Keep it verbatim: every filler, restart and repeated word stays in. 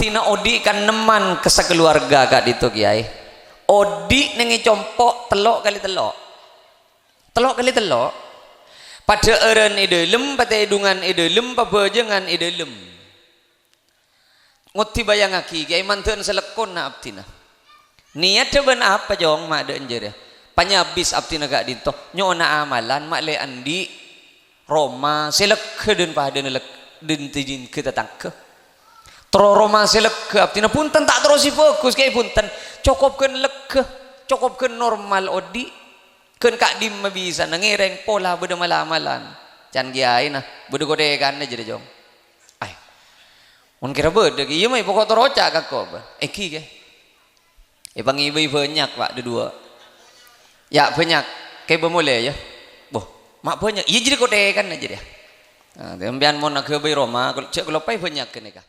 Dina odi' kanemman ka sakaluwarga ka'dinto, Kèyaè. Odi' neng è compo' tello' kalè tello'. Tello' kalè tello'. Padhâ'ârân è dhâlem, patèdungan è dhâlem, pabhâjângan è dhâlem. Ngodhi bâjângaghi, Kèyaè, mandhâ'ân salekkonna abdhina. Niyaddhâ bân apa, Cong, ma' dhâ' enjârâ? Panyabis abdhina ka'dinto, nyo'ona amalan, ma' lè andi'. Roma sè legghâ dhân padâna leg-, dhân-, dhân-, dhân tatangghâ. Terro roma sè legghâ, abdhina bhunten ta' terro sè bhâghus, Kèyaè, bhunten. Cokop ghân legghâ, cokop ghân normal odi'. Ghân ka'dimma bisa ngèrèng pola bâdâ mal-amalan. Can Kèyaèna, bâdâ kothèkanna jârèya, Cong. Ai. Mon kèra bâdâ, Kè, iyâ, mayu poko' terro oca' ka ko', bâ. Èngghi, Kè. Èpangèbâi bânnya', Pak, dâ-duwâ'. Yâ, bânnya'. Kèbâ molè, yâ. Boh, ma' bânnya'. Iyâ, jârèya kothèkanna jârèya. Nah, sampèyan mon aghâbây roma, kol-, jhâ' kaloppaè bânnya' ghânèka.